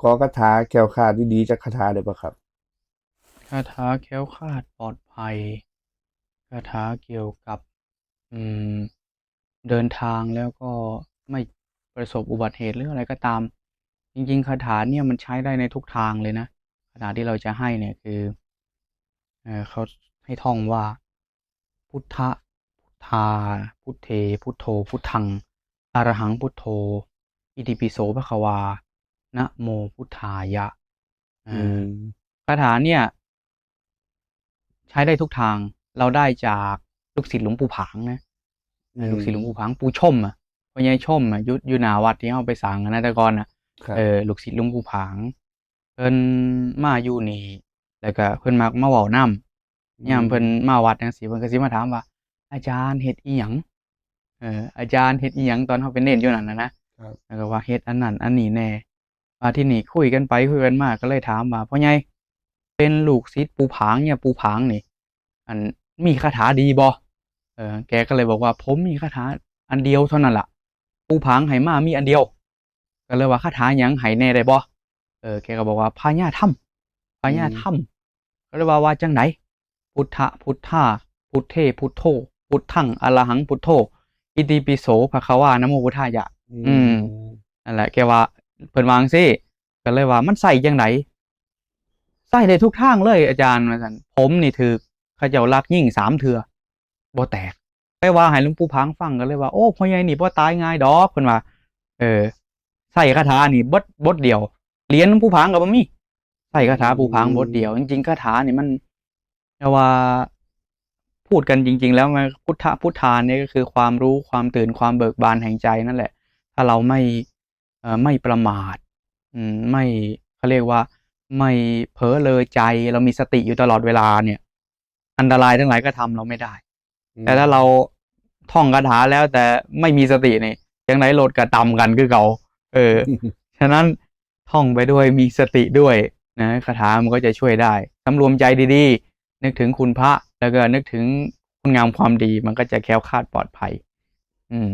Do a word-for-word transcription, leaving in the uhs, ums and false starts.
ขอคาถาแคล้วคลาดดีๆจักคาถาได้บ่ครับ คาถาแคล้วคลาดปลอดภัย คาถาเกี่ยวกับ อืม เดินทางแล้วก็ไม่ประสบอุบัติเหตุหรืออะไรก็ตาม จริงๆ คาถาเนี่ยมันใช้ได้ในทุกทางเลยนะ คาถาที่เราจะให้เนี่ยคือ เอ่อเขาให้ท่องว่า พุทธะ พุทธา พุทเท พุทโธ พุทธัง อรหัง พุทโธ อิติปิโส ภะคะวา นะโม พุทธายะ อืม คาถาเนี่ย ใช้ได้ทุกทาง เราได้จากลูกศิษย์หลวงปู่ผางนะ อืม ลูกศิษย์หลวงปู่ผาง ปู่ชมอ่ะ พ่อใหญ่ชมอ่ะ อยู่อยู่หน้าวัดที่เฮาไปสร้างกันนะแต่ก่อนอ่ะ ครับ เออ ลูกศิษย์หลวงปู่ผาง เพิ่นมาอยู่นี่ แล้วก็เพิ่นมักมาเว้านำ ยามเพิ่นมาวัดจังซี่ เพิ่นก็สิมาถามว่า อาจารย์เฮ็ดอีหยัง เออ อาจารย์เฮ็ดอีหยัง ตอนเฮาเป็นเณรอยู่นั่นน่ะนะ ครับ แล้วก็ว่าเฮ็ดอันนั้นอันนี้แน่ ว่าที่นี่คุยกันไปคุยกันมาก็เลยถามว่า พ่อใหญ่ เป็นลูกศิษย์ปู่ผางเนี่ย ปู่ผางนี่ อันมีคาถาดีบ่ เออ แกก็เลยบอกว่า ผมมีคาถาอันเดียวเท่านั้นล่ะ ปู่ผางให้มามีอันเดียว ก็เลยว่า คาถาหยัง ให้แน่ได้บ่ เออ แกก็บอกว่า พญาธรรม พญาธรรม ก็เลยว่า ว่าจังได พุทธะ พุทธา พุทเท พุทโธ พุทธัง อรหัง พุทโธ อิติปิโส ภะคะวา นะโม พุทธายะ อืม นั่นแหละ แกว่า เพิ่นว่าจังซี่ ก็เลยว่า มันใช้จังได ใช้ได้ทุกทางเลยอาจารย์ ว่าซั่น ผมนี่ถืกเขาเจ้าลักยิงสามเทื่อ บ่แตก ไปว่าให้หลวงปู่ผางฟัง ก็เลยว่า โอ้ พ่อใหญ่นี่บ่ตายง่ายดอก เพิ่นว่า เออ ใช้คาถานี่บท บทเดียว เหรียญหลวงปู่ผางก็บ่มี ใช้คาถาปู่ผางบทเดียว จริงๆ คาถานี่มัน แต่ว่า พูดกันจริงๆ แล้วมัน พุทธะ พุทธาเนี่ยก็คือความรู้ ความตื่น ความเบิกบานแห่งใจนั่นแหละ ถ้าเราไม่ เอ่อ ไม่ประมาท อืม ไม่ เขาเรียกว่า ไม่เผลอเรอใจ เรามีสติอยู่ตลอดเวลาเนี่ย อันตรายทั้งหลายก็ทำเราไม่ได้ อืม แต่ถ้าเราท่องคาถาแล้วแต่ไม่มีสตินี่ จังไดรถก็ตำกันคือเก่า เออ ฉะนั้นท่องไปด้วย มีสติด้วยนะ คาถามันก็จะช่วยได้ สำรวมใจดีๆ นึกถึงคุณพระ แล้วก็นึกถึงคุณงามความดี มันก็จะแคล้วคลาดปลอดภัย อืม